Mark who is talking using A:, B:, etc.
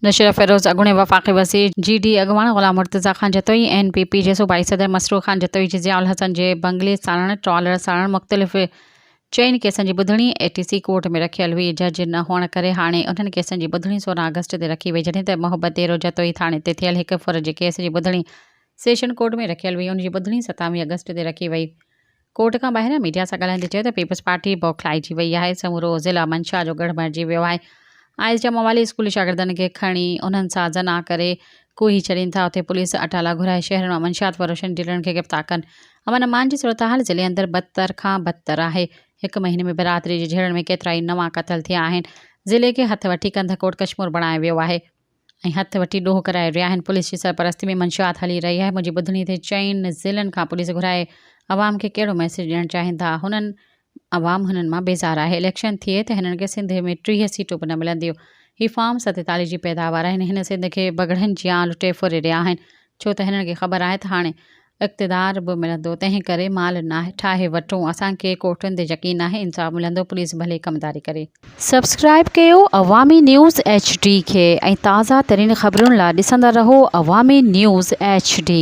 A: نشيره فيروز، اڳوڻي وفاقي وزير، جي ڊي اڳواڻ Ghulam Murtaza Khan Jatoi, N P P جي صوبائي صدر مسرور خان جتوئي جي ضياء الحسن جي بنگلي ساڙڻ، ٽرالر ساڙڻ مختلف چئن ڪيسن جي ٻڌڻي اي ٽي سي ڪورٽ ۾ رکيل هئي، جج نه هئڻ ڪري هاڻي انهن ڪيسن جي ٻڌڻي 16 آگسٽ تي رکي وئي، جڏهن ته محبت ديرو جتوئي ٿاڻي تي ٿيل هڪ ڦر جي ڪيس جي ٻڌڻي سيشن ڪورٽ ۾ رکيل هئي، ان جي ٻڌڻي 27 آگسٽ تي رکي وئي. ڪورٽ کان ٻاهران ميڊيا سان ڳالهائيندي چيو ته پيپلز پارٽي بوکلائجي وئي آهي، سمورو ضلع منشا جو ڳڙهه بڻجي ويو آهي، آئيس جا موالي اسڪولي شاگردن کي کڻي انهن سان زنا ڪري ڪوهي ڇڏين ٿا، اتي پوليس اٽالا گهرائي شهرن مان منشيات فروشن ڊيلرن کي گرفتار ڪن، امن امان جي صورتحال ضلعي اندر بدتر کان بدتر آهي، هڪ مهيني ۾ برادري جي جهيڙن ۾ ڪيترائي نوان قتل ٿيا آهن، ضلعي کي هٿ وٺي ڪنڌڪوٽ ڪشمور بڻايو ويو آهي. ۽ هٿ وٺي ڏوهه ڪرائي رهيا آهن، پوليس جي سرپرستي ۾ منشيات هلي رهي آهي، منهنجي ٻڌڻي تي چئن ضلعن کان پوليس گهرائي عوام کي ڪهڙو ميسيج ڏيڻ چاهين ٿا، هنن عوام هنن مان بيزار آهي، اليڪشن ٿئي ته هنن کي سنڌ ۾ 30 سيٽون به نه ملنديون، هي فارم 47 جي پيداوار آهن، هن سنڌ کي بگهڙن جيان لٽي ڦري رهيا آهن، ڇو ته هنن کي خبر آهي ته هاڻي اقتدار به ملندو تنهن ڪري مال ٺاهي وٺون اسان کي ڪورٽن تي يقين ناهي انصاف ملندو پوليس ڀلي ڪمداري ڪري. سبسڪرائيب ڪيو عوامي نيوز ايڇ ڊي کي ۽ تازه ترين خبرن لا ڏسندا رهو عوامي نيوز ايڇ ڊي.